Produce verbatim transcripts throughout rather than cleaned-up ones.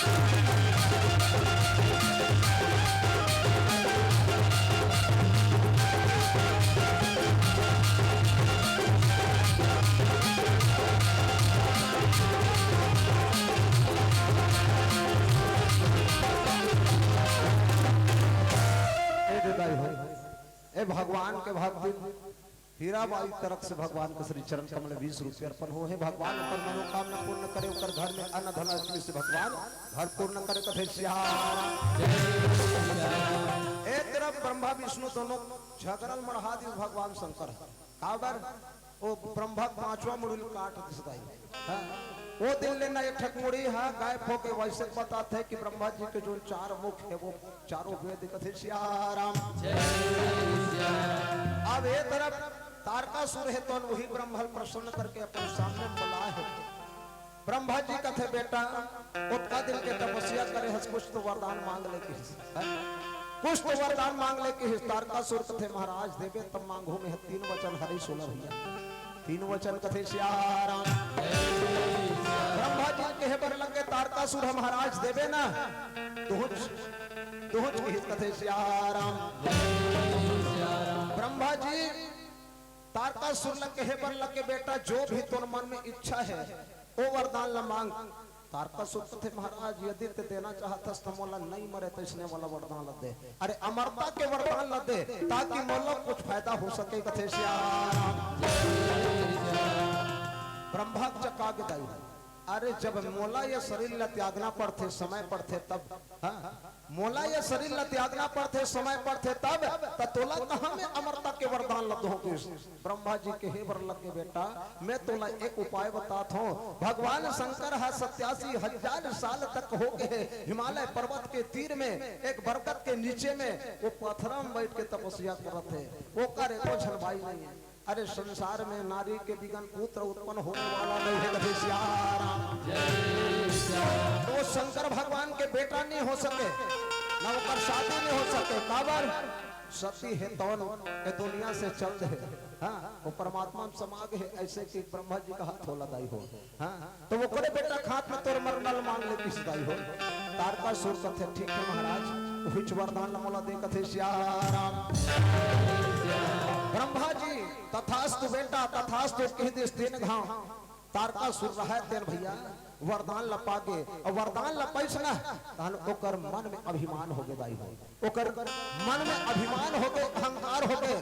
ए दे दाई हो, ए भगवान के भक्ति हीराबाई तरफ से भगवान के श्री चरण कमल बीस रुपये अर्पण हो हे। भगवान ओकर मनोकामना पूर्ण करे, ओकर घर में अन्न धन लक्ष्मी से भगवान घर पूर्ण करे, कथे सियाराम। ए तरफ ब्रह्मा विष्णु दोनों झगड़ल मढ़ा दिस भगवान शंकर। काबर? ओ ब्रह्मा के पांचवा मुड़ी ल काट दिस दाई। हाँ? ओ दिन ले ना एक ठक मुड़ी हा गायब हो के वैसे बताथे कि ब्रह्मा जी के जो चार मुख हे वो चारों वेद कथे सियाराम। अब ए तरफ तारकासुर हे तो वही ब्रह्मा ल प्रसन्न करके अपन सामने बुलाए हे। ब्रह्मा जी कथे बेटा ओतका दिन के तपस्या करे हस, कुछ तो वरदान मांग ले किहिस। कुछ तो वरदान मांग ले किहिस। तारकासुर कथे महाराज देबे तब मांगहूं मैं, तीन वचन हरे सुन भैया। तीन वचन कथे सियाराम। ब्रह्मा जी कहे बर लगे तारकासुर ह महाराज देबे ना, तुहच तुहच किहिस कथे सियाराम। ब्रह्मा जी तारकासुर ल कहे बर लगे बेटा जो भी तोर मन में इच्छा हे ओ वरदान ल मांग। तारकासुर कथे महाराज यदि ते देना चाहत हस त मोला नइ मरे तइसने वाला वरदान ल दे। अरे अमरता के वरदान ल दे ताकि मोला कुछ फायदा हो सके कथे सियाराम। ब्रह्मा चका के दाई। अरे जब मोला ये शरीर ल त्यागना पड़थे समय पड़थे तब। हाँ, मोला ये शरीर ल त्यागना पड़थे समय पड़थे तब, त तोला कहां मैं अमरता के वरदान ल दोहूं किहिस। ब्रह्मा जी कहे बर लगे बेटा मैं तोला एक उपाय बतात हों। भगवान शंकर ह सत्यासी हजार साल तक हो गए हे हिमालय पर्वत के तीर में एक बरगद के नीचे में वो पथरा में बैठ के तपस्या करत हे। ओकर एको झन भाई नहीं हे। अरे संसार में नारी के बिगन पुत्र उत्पन्न होने वाला नहीं हे कथे सियाराम। तो वो शंकर भगवान के बेटा नहीं हो सके, ना ओकर शादी नहीं हो सके। काबर? सती हे तौन ये दुनिया से चल दे। हाँ, वो परमात्मा में समा गए हे, ऐसे कि ब्रह्मा जी का हाथ होला दाई हो। हाँ, तो ओकरे बेटा के हाथ में तोर मरना ल मांग ले किहिस दाई हो। तारकासुर कथे ठीक हे महाराज, उहिच वरदान ल मोला दे कथे सियाराम। ब्रह्मा जी तथास्तु बेटा तथास्तु कहि दिस तीन घांव। तारकासुर रहय तेन भैया वरदान ल पागे, अउ वरदान ल पाइस ना, तहन ओकर मन में अभिमान होगे दाई हो। ओकर मन में अभिमान होगे, अहंकार होगे।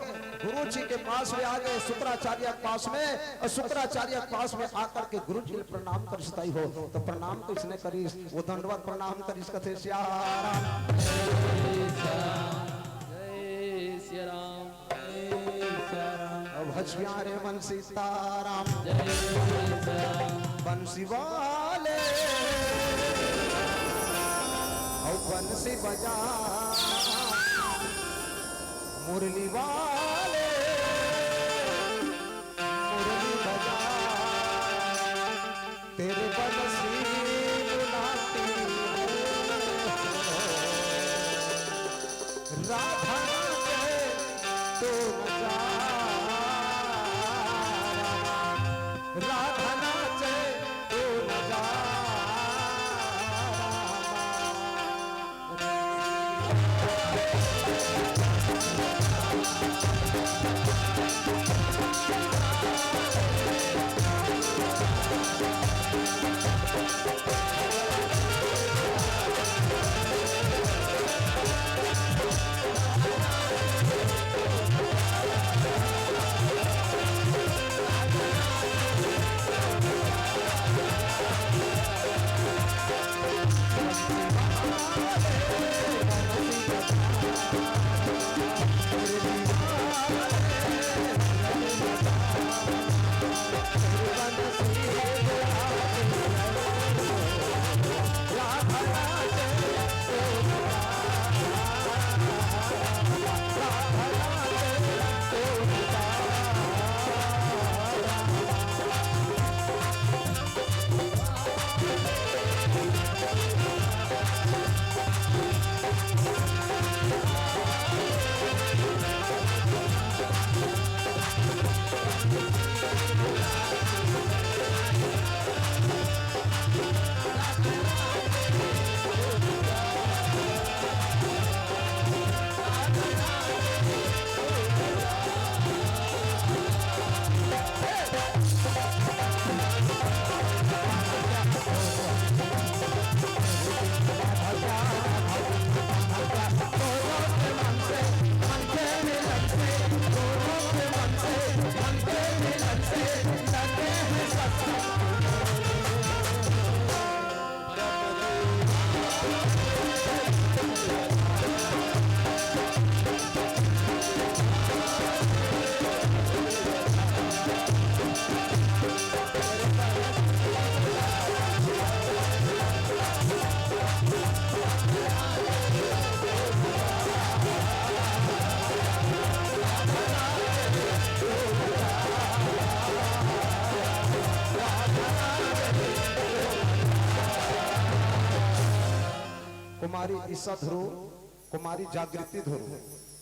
गुरु जी के पास में आगे शुक्राचार्य के पास में, अउ शुक्राचार्य के पास में आकर के गुरु जी ल प्रणाम करिस दाई हो। त प्रणाम कइसने करिस? वो दंडवत प्रणाम करिस कथे सियाराम। जय सिया राम। अब हछिया रे मन सीताराम। बंसी वाले, ओ बंसी बजा, मुरली वाले, मुरली बजा। तेरे बंसी बुलाती है, राधा नाचे तू न जा, राधा नाचे तू न जा। कुमारी ईशा धुरू, कुमारी जागृति धुरू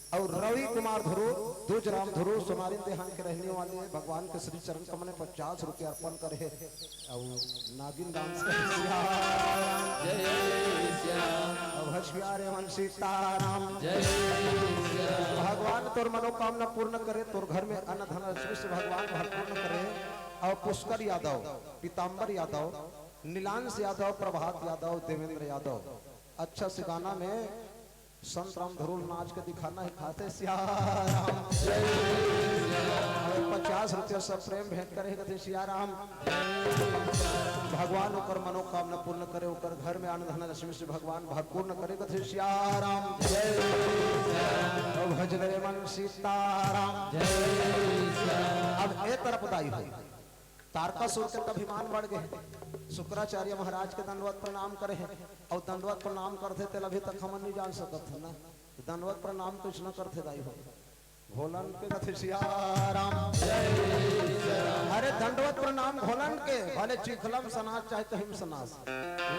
अउ रवि कुमार धुरू, दूजराम धुरू, सोनारिन देहान के रहने वाले, भगवान के श्री चरण कमल में पचास रुपया अर्पण करे हे। अउ नागिन डांस के श्याम। जय श्याम। अउ हछुआ रे मन सीताराम। जय श्याम। भगवान तोर मनोकामना पूर्ण करे, तोर घर में अन्न धन लक्ष्मी से भगवान भरपूर्ण करे। अउ पुष्कर यादव, पीताम्बर यादव, नीलांश यादव, प्रभात यादव, देवेंद्र यादव, अच्छा से गाना में संत राम धुरू ल नाच के दिखाना हे, कथे सिया राम। अउ पचास रुपया सब प्रेम भेंट करे हे, कथे सिया राम। भगवान ओकर मनोकामना पूर्ण करे, ओकर घर में अन्न धन लक्ष्मी से भगवान भरपूर्ण करे, कथे सिया राम। अउ भजन रे मन सीताराम। अब ए तरफ दाई हो। तारकासुर के त अभिमान बढ़ गे हे। शुक्राचार्य महाराज के दंडवत प्रणाम करे हे, अउ दंडवत प्रणाम करथे तेला अभी तक हमन नइ जान सकत हन ना। दंडवत प्रणाम कइसना करथे दाई हो? घोलन के, कथे सिया राम। अरे दंडवत प्रणाम घोलन के, भले चिखला म सनास चाहे कहीं म सनास,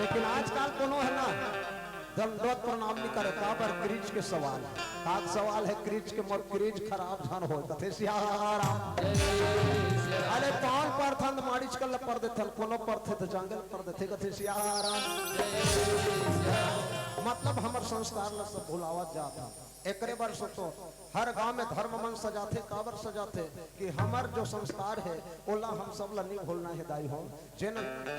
लेकिन आजकल कोनो हे ना दंडवत प्रणाम नइ करे, काबर? क्रीज के सवाल। का सवाल हे क्रीज के? मोर क्रीज खराब झन होय, कथे सिया राम। अरे पाँव ल परथन त माड़ीच कन ल पर देथन, कोनो परथे त जांघे ल पर देथे, कथे सिया राम। मतलब हमर संस्कार ल सब भुलावत जात हन। एकरे बर सोचो, हर गांव में धर्म मंच सजाथे, काबर सजाथे? कि हमर जो संस्कार हे, ओला हम सब ला नइ भूलना हे दाई हो। जेन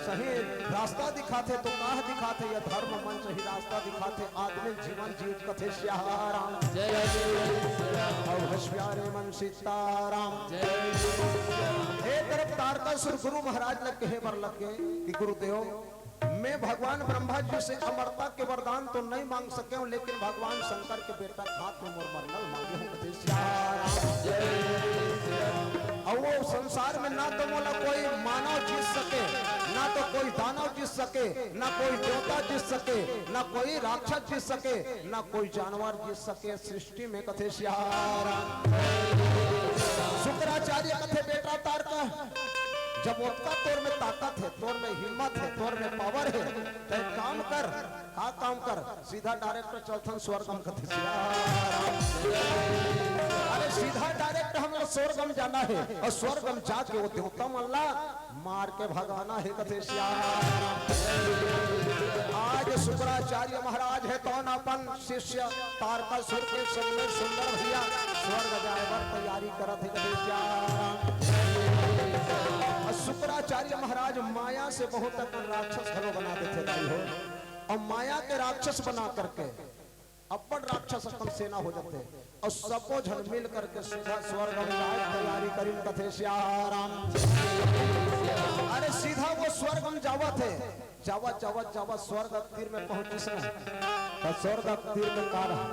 सही रास्ता दिखाथे, तो काह दिखाथे, ये धर्म मंच ही रास्ता दिखाथे, आदमी जीवन जीत, कथे सिया राम। जय श्री राम। अउ हछुआ रे मन सीताराम। जय श्री राम। ए तरफ तारकासुर गुरु महाराज ल कहे बर लग गे कि गुरुदेव, मैं भगवान ब्रह्मा जी से अमरता के वरदान तो नइ मांग सकेंव, लेकिन भगवान शंकर के बेटा के हाथ में मोर मरना ल मांगे हंव, कथे सिया राम। अउ वो संसार में ना तो मोला कोई मानव जीत सके, ना तो कोई दानव जीत सके, ना कोई देवता जीत सके, ना कोई राक्षस जीत सके, ना कोई जानवर जीत सके। सृष्टि में कथे सिया राम। शुक्राचार्य कथे, बेटा तारका, जब ओतका तोर में ताकत हे, तोर में हिम्मत हे, तोर में पावर हे, त एक काम कर, का काम कर, सीधा डायरेक्ट चलथन स्वर्ग म, कथे सिया राम। अरे सीधा डायरेक्ट हमला स्वर्ग म जाना हे, अउ स्वर्ग म जाके वो देवता मन ला मार के भगाना हे, कथे सिया राम। आज शुक्राचार्य महाराज हे तौन अपन शिष्य तारकासुर के संग में सुंदर भैया स्वर्ग जाए बर तैयारी करत हे, कथे सिया राम। अउ शुक्राचार्य महाराज माया से बहुत अकन राक्षस घलो बना देथे दाई हो। अउ माया के राक्षस बना करके अब्बड़ राक्षस अकन सेना हो जाथे, अउ सबो झन मिल करके सीधा स्वर्ग म जाए तैयारी करिन, कथे सिया राम। अरे सीधा वो स्वर्ग म जावत हे, जावत जावत जावत स्वर्ग के तीर में पहुंचिस ना, त स्वर्ग के तीर में का रहा,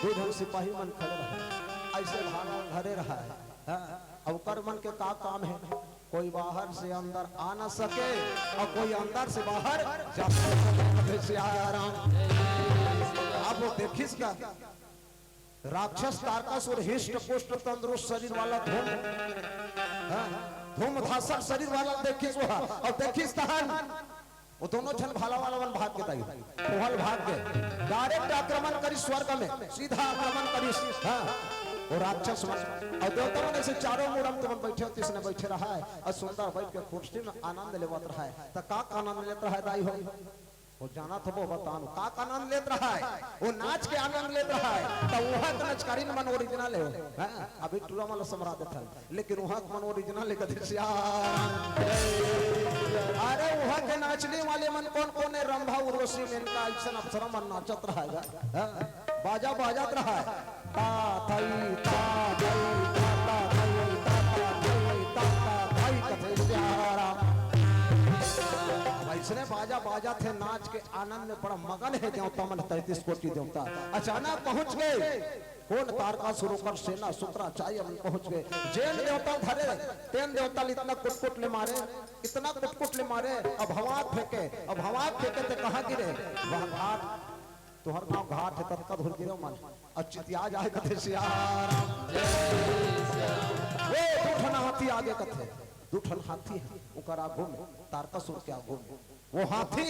दू झन सिपाही मन खड़े रहे, अइसे भाला धरे रहा हे। हाँ, अब ओकर मन के का काम हे? कोई बाहर से अंदर आ न सके अउ कोई अंदर से बाहर जा न सके। सिया राम। अब वो देखिस का राक्षस तारकासुर हिष्ट पुष्ट तंदुरुस्त शरीर वाला धूम, हाँ, धूम धासक शरीर वाला देखिस वो, अउ देखिस तहन वो दोनों झन भाला वाला मन भाग गे दाई, ओहल भाग गे। डायरेक्ट आक्रमण करिस स्वर्ग में, सीधा आक्रमण करिस। हाँ, वो राक्षस मन अउ देवता मन अइसे चारों मुड़ा म तुमन बइठे हो, तइसने बइठे रहा हे अउ सुंदर बइठ के कुर्सी में आनंद लेवत रहा हे। त का आनंद लेत रहा हे दाई हो? वो जानत हबो, बताओ, का आनंद लेत रहा हे? वो नाच के आनंद लेत रहा हे। त उहाँ के नचकारिन मन ओरिजिनल हे। हाँ, अभी टूरा मन ल समरा देथन। लेकिन उहाँ के मन ओरिजिनल हे, कथे सिया राम। अरे उहाँ के नाचने वाले मन कोन कोन हे? रंभा उर्वशी, मेनका, अइसन अप्सरा मन नाचत रहा हे गा। हाँ, बाजा बाजत रहा हे। ता थई ता थई ता ता थई ता ता थई ता ता थई, कथे सिया राम। अब अइसने बाजा बाजत हे, नाच के आनंद में बड़ा मगन हे देवता मन, तैंतीस कोटि देवता। अचानक पहुँच गे कोन? तारकासुर, ओकर सेना, शुक्राचार्य मन पहुंच गे। जेन देवता धरे, तेन देवता ल इतना कुटकुट ले मारे, इतना कुटकुट ले मारे, अउ भवांक फेंके, अउ भवांक फेंके ते कहाँ गिरे? वह घाट, तुंहर गांव घाट हे, ततका दूर गिरे मन, अउ चितिया जाए, कथे सिया राम। वो दू ठन हाथी आगे, कथे, दू ठन हाथी हे ओकर आगू में, तारकासुर के आगू में। वो हाथी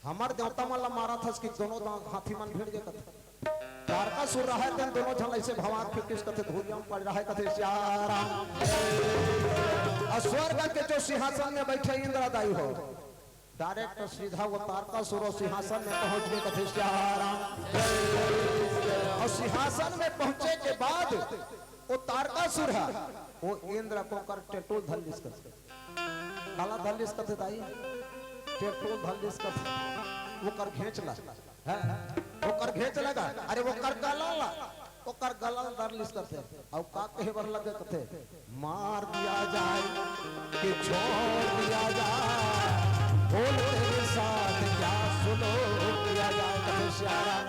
हमर देवता मन ला मारत हस कि दोनों दांव हाथी मन भिड़ गे कथे। तारकासुर रहय तेन दोनों झन अइसे भवार फिटिस कथे, धुरिया म पड़ रहय कथे सियाराम। अउ स्वर्ग के जो सिंहासन में बइठे इंद्र दाई हो, direct सीधा वो तारकासुर सिंहासन में पहुंच गे कथे सियाराम। अउ सिंहासन में पहुंचे के बाद वो तारकासुर ह, वो इंद्र के ओकर टेटुल धर लिस कथे। काला धर लिस कथे दाई? टेटुल धर लिस कथे। ओकर घेंच ला। हैं? ओकर घेंच ला गा। अरे ओकर गला ला। ओकर गला ला धर लिस कथे। अउ का कहे बर लगे कथे? मार दिया जाए कि छोड़ दिया जाए, बोल तेरे साथ क्या सुलूक किया जाए, कथे सियाराम।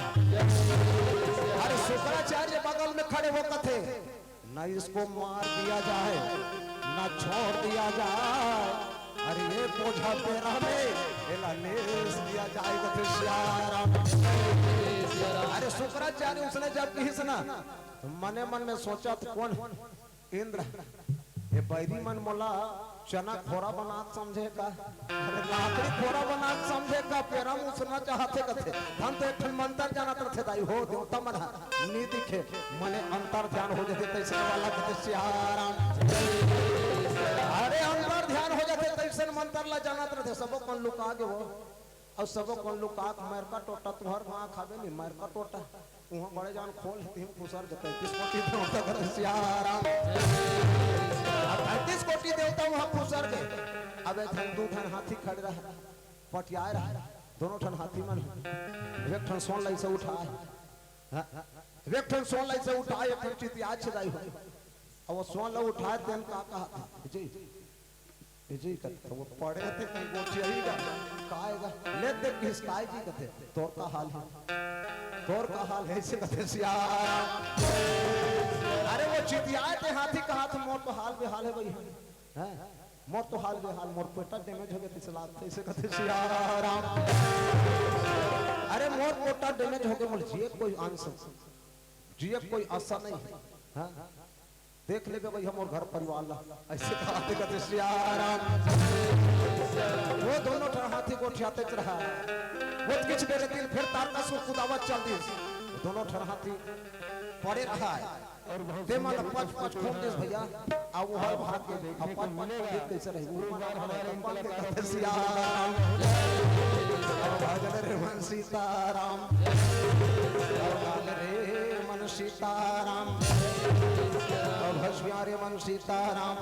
अरे शुक्राचार्य बगल में खड़े हो कथे, ना इसको मार दिया जाए, ना छोड़ दिया जाए। अरे ये बोझा तेरा में, एला लेस दिया जाए, कथे सियाराम। अरे शुक्राचार्य उसने जब कहिस ना, तो मने मन में सोचत, कोन इंद्र, ये बैरी मन मोला चना खोरा बना के समझे का? अरे लाकड़ी खोरा बना के समझे का? पेरा मुसना चाहथे कथे। हम तो एक ठन मंतर जानत रथे दाई हो, देवता मन ह नी दिखे, मने अंतर ध्यान हो जाथे तइसन वाला कथे सियाराम। अरे अंतर ध्यान हो जाथे तइसन मंतर ला जानत रथे, सबो कन लुका गे वो। अउ सबो कन लुका के मरका टोटा, तुंहर गांव खाबे नी मरका टोटा। उहाँ बड़े जान खोल हे, तिम खुसर के तैंतीस कोटी देवता कथे सियाराम। अब तैंतीस कोटी देवता उहाँ खुसर के। अब एक ठन दू ठन हाथी खड़े रहे, पटियाए रहे, दोनों ठन हाथी मन। एक ठन सोन ला अइसे उठाए, हाँ? एक ठन सोन ला अइसे उठाए, एक ठन चितियाए छेदाई हो। अब वो सोन ला उठाए, तेन का कहा था? जी। ए जी, कथे, वो पड़े ते कहीं गोठियाही गा, का आएगा? ले ते किस काय जी कथे, तोर का हाल हे? तोर का हाल हे? अइसे कथे सियाराम। अरे वो चितियाए ते हाथी कहाथे, मोर तो हाल बेहाल हे भई। हैं? मोर तो हाल बेहाल, मोर पोटा damage हो गे, तइसे लागथे, अइसे कथे सियाराम। अरे मोर पोटा damage हो गे, मोर जिए कोई अंश, जिए कोई आशा नहीं हे। हैं? देख लेबे भई हमर घर परिवार ला, अइसे कहाथे कथे सियाराम। वो दोनों ठन हाथी गोठियातेच रहा, वो किछ बेर दिन फेर तारकासुर कुदावत चल दिस, वो दोनों ठन हाथी पड़े रहा। ते मन पच पच घूम दिस भइया, अब वो हर भाग के अब पच पच घूम दिस, कइसे रही? वो मन हमारे कपाल के कथे सियाराम। अब भागल रे मन सीताराम, अब भागल रे मन सीताराम। अब हंस प्यारे मन सीताराम।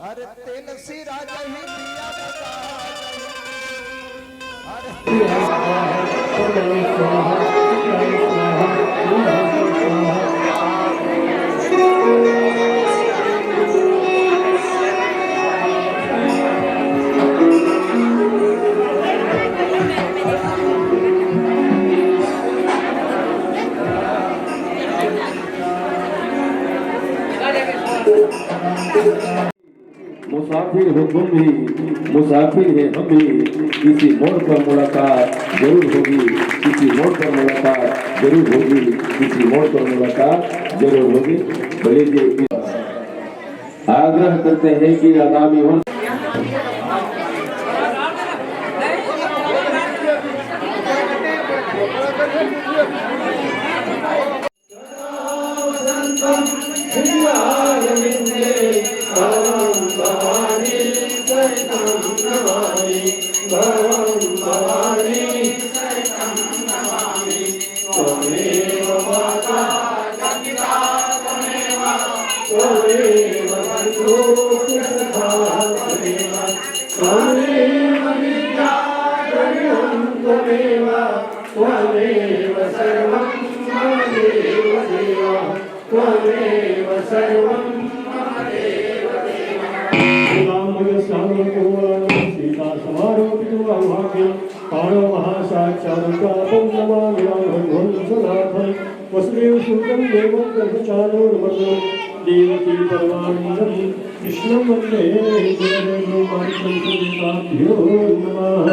अरे तेल सिरा जही दिया बता। अरे मुसाफिर हो तुम भी, मुसाफिर है हम भी, किसी मोड़ पर मुलाकात जरूर होगी, किसी मोड़ पर मुलाकात जरूर होगी, किसी मोड़ पर मुलाकात जरूर होगी। भले जी, आग्रह करते हैं कि आगामी वर्ष त्वमेव सर्वं मम देव देव, त्वमेव सर्वं मम देव देव। रामभद्रस्यामलकोमलानां सीतासमारोपितवाग्भाग्यं पाणौ महासाक्षादुग्रापं नमामि रामभद्रं सनाथम्। वसुदेवसुतं देवं कंसचाणूरमर्दनं देवकी परमानन्दं कृष्णं वन्दे जगदेवं। मातृसंसदेवताभ्यो नमः।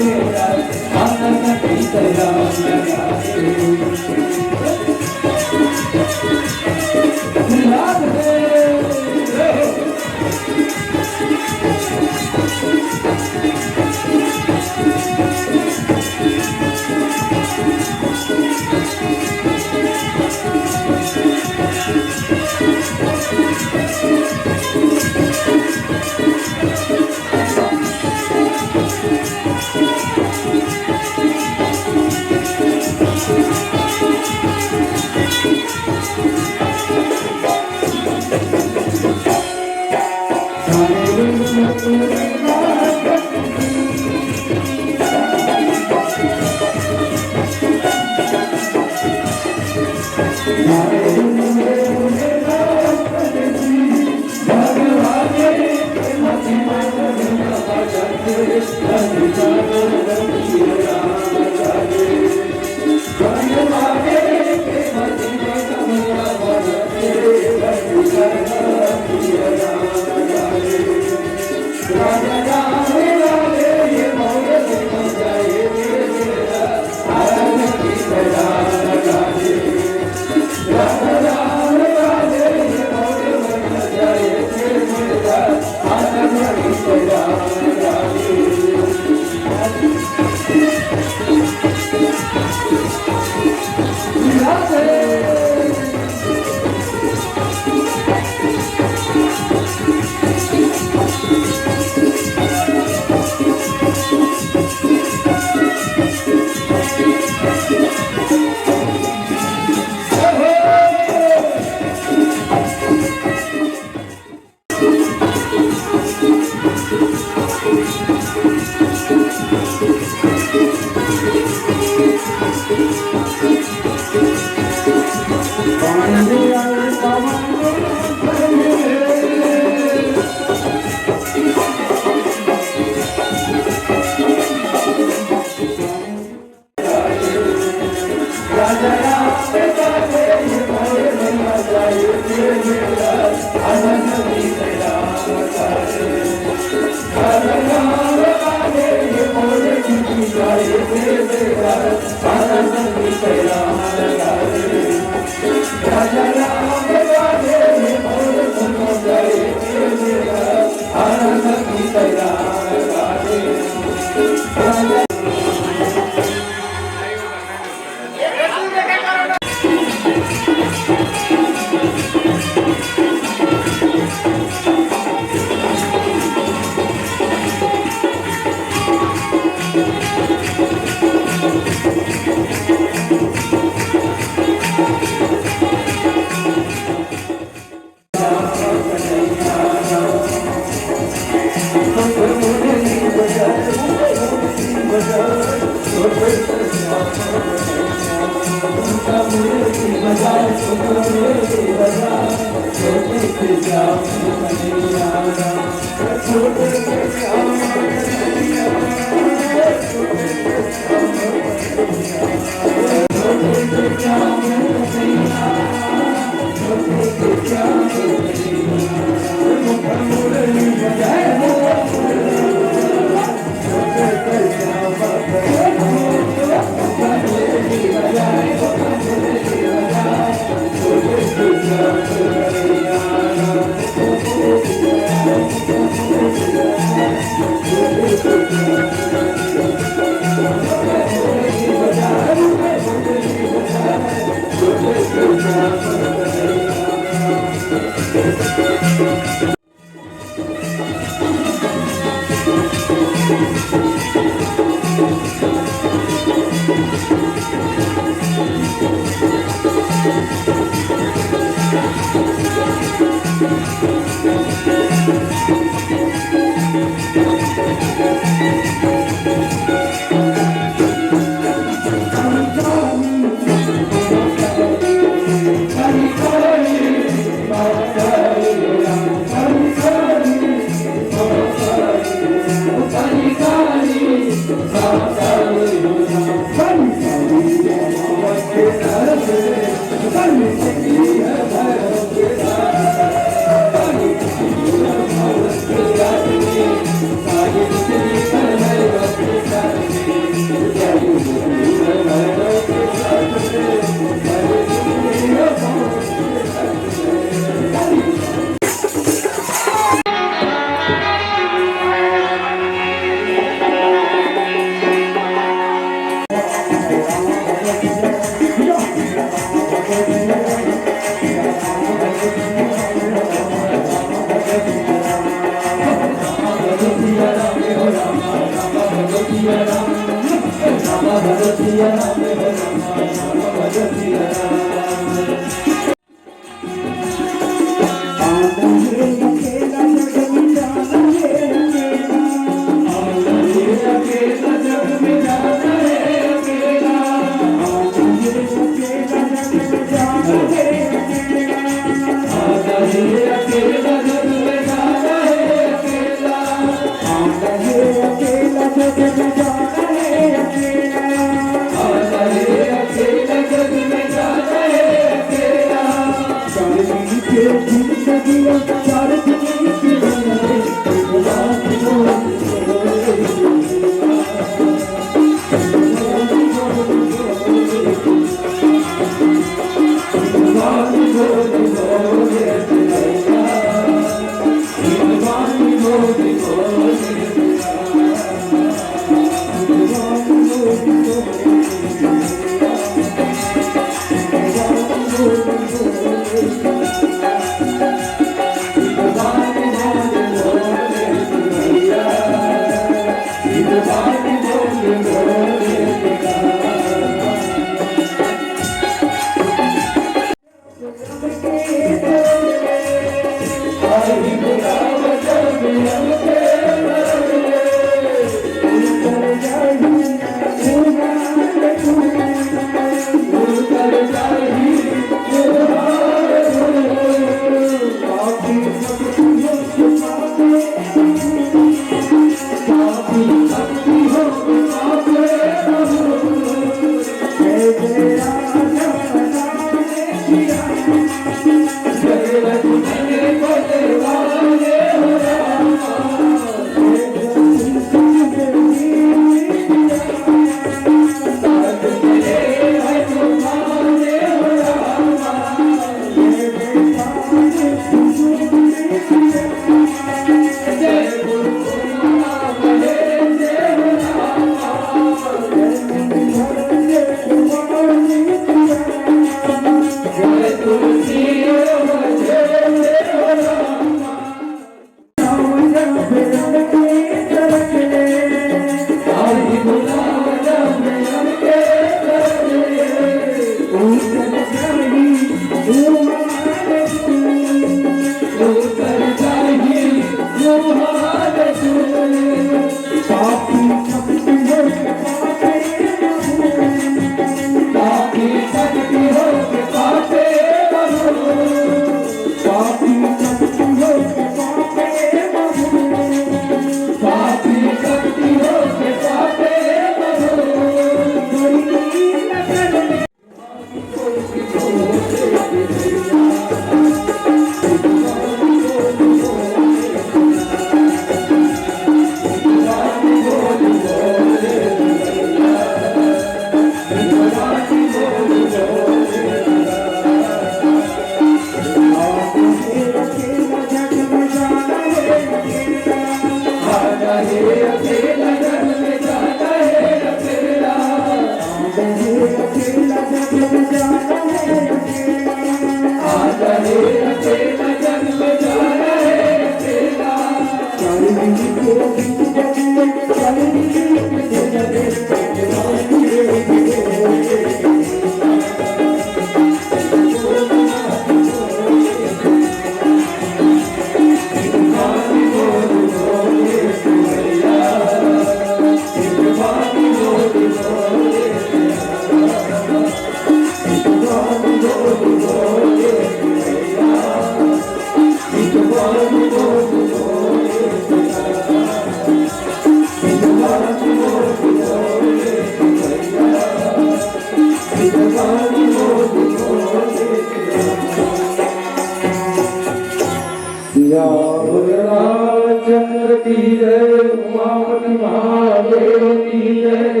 या भोलेनाथ चंद्र की जय, उमापति महादेव की जय,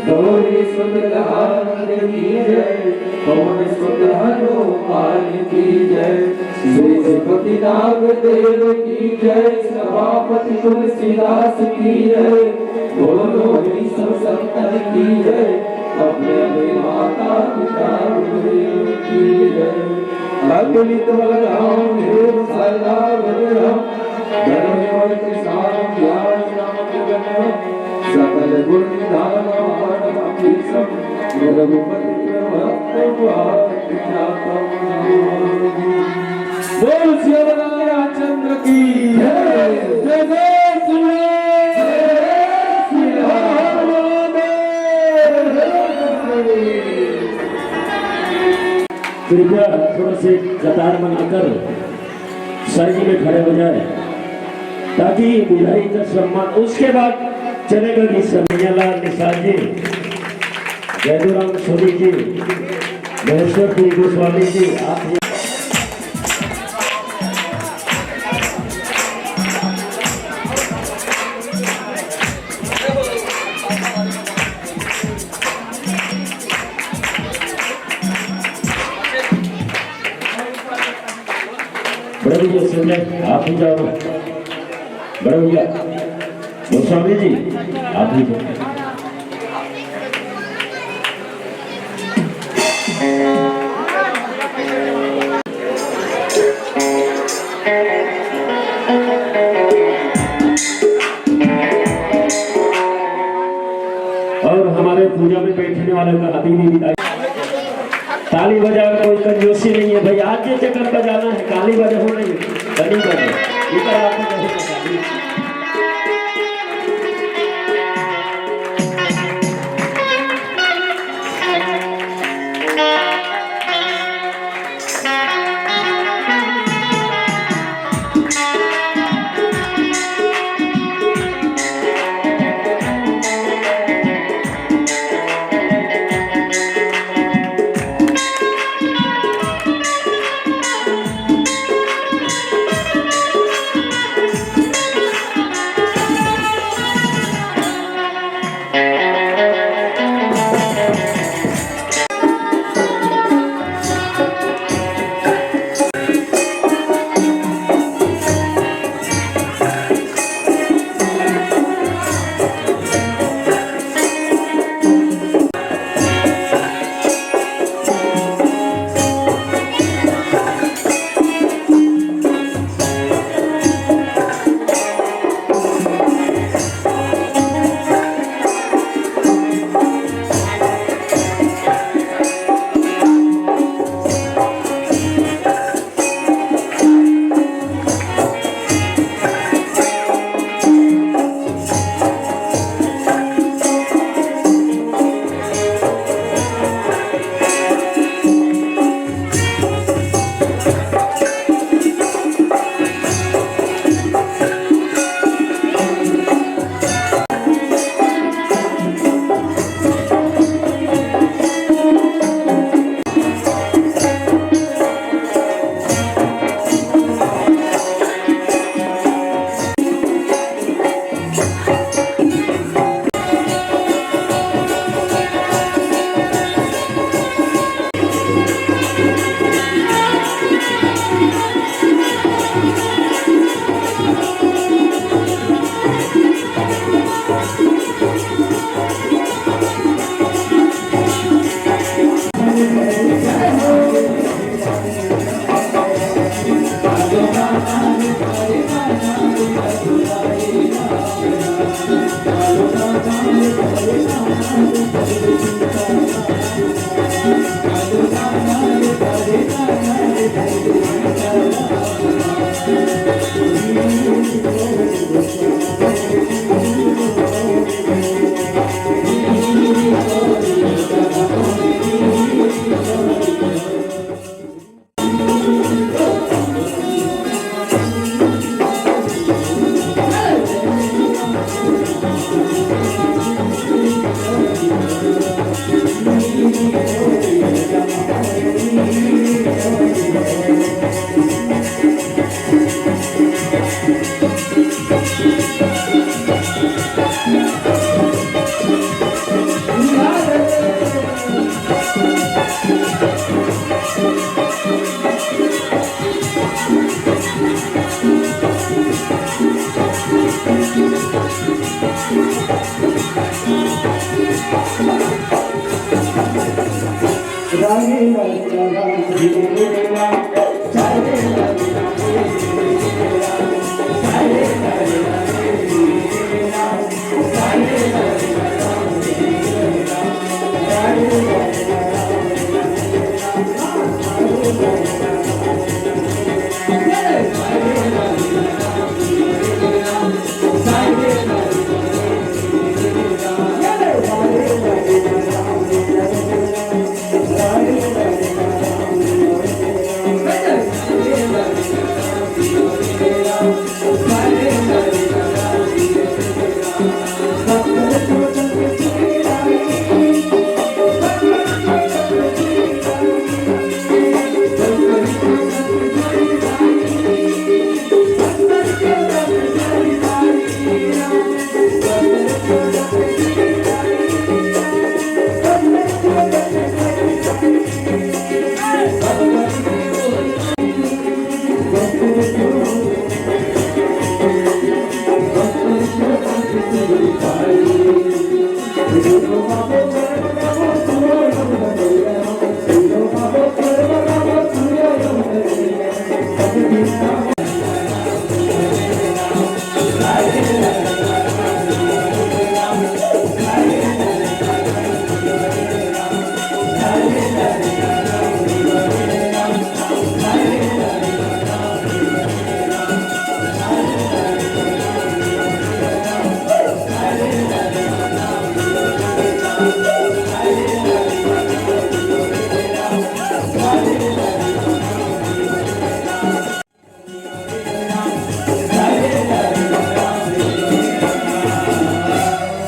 गौरी सुत नंद की जय, पवन सुत हनुमान की जय, श्री पति नाग देव की जय, सभापति तुलसीदास की जय, बोलो विष्णु संतन की जय, अपने अपने माता पिता गुरुदेव की जय। अगणित बलधाम देव सारदा वज्रम, गणमेव कृष्णाम व्यास नाम जगन्नाथ, सकल गुण निधान महान बोल सियावर रामचंद्र की जय। जय जय श्री राम। जय श्री राम। कृपया थोड़ा से कतार बनाकर साइड में खड़े हो जाए, ताकि विधायक का सम्मान। उसके बाद चलेगा कि समियालाल निषाद जी, जयदुराम सोनी जी, महेश्वर पी गोस्वामी जी, आप बड़े भैया संजय, आप भी जाओ। बड़े भैया गोस्वामी जी, आप भी जाओ। और हमारे पूजा में बैठने वाले का अभी भी विदाई। ताली बजाओ, कोई कंजूसी नहीं है भाई। आज ये चक्कर बजाना है, ताली बजाओ नहीं, ताली बजाओ। इधर आपको बजाओ।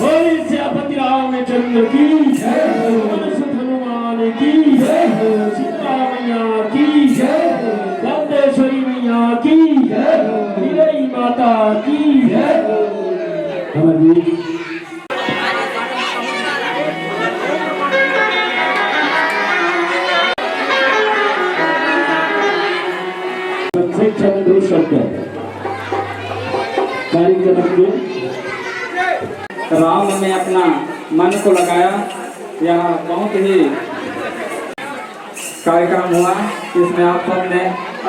बोल सियापति रामचंद्र की जय, बोल हनुमान की जय, सीता मैया की जय, दंतेश्वरी मैया की जय, निरई माता की जय। हमारी शिक्षण दो शब्द कार्यक्रम के राम में अपना मन को लगाया। यह बहुत ही कार्यक्रम हुआ, इसमें आप सबने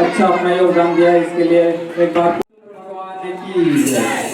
अच्छा अपना योगदान दिया, इसके लिए एक बार भगवान की जय।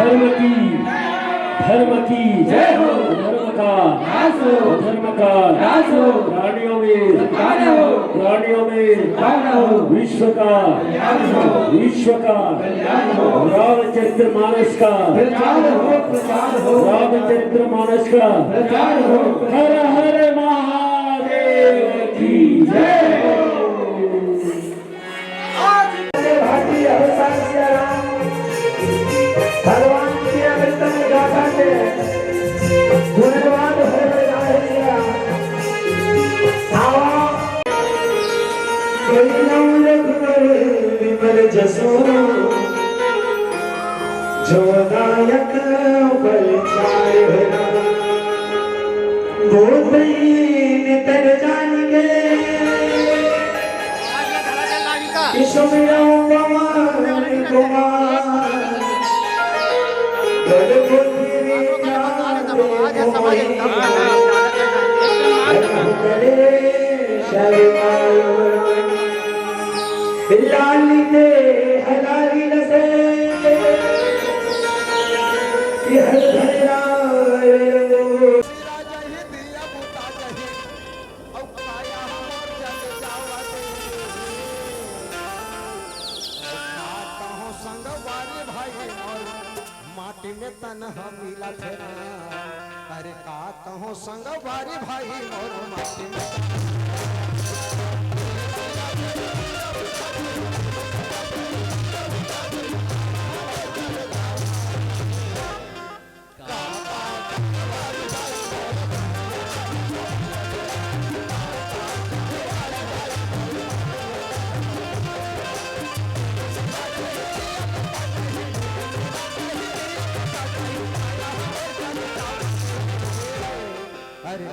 धर्म की, धर्म की, जय हो। धर्म का, नाश हो। धर्म का, नाश हो। प्राणियों में, प्राण हो। प्राणियों में, प्राण हो। विश्व का, कल्याण हो। विश्व का, कल्याण हो। रामचरित्र मानस का, प्रचार हो, प्रचार हो। रामचरित्र मानस का, प्रचार हो। हर हर महादेव की जय हो। आज भारतीय अवतार सिया राम भगवान की अमृतम गाथा के गुणवान होय बधाई सिया। आवा। कहिनौ रघुबर विमल जसु, जो दायक फल चारि हो। गोपीन तर जान के, कि सुमिरौ पवन कुमार। बल बुद्धि विद्या विनय मोहि, हरहु कलेश विनायो। लालिते हलागिल से, कि हर भैरा अउ काया हमर जल जावत हे। अउ का कहूँ संगवारी भाई मोर, माटी में तन ह मिलत हे ना। अरे का कहूँ संगवारी भाई मोर, माटी में तन अरे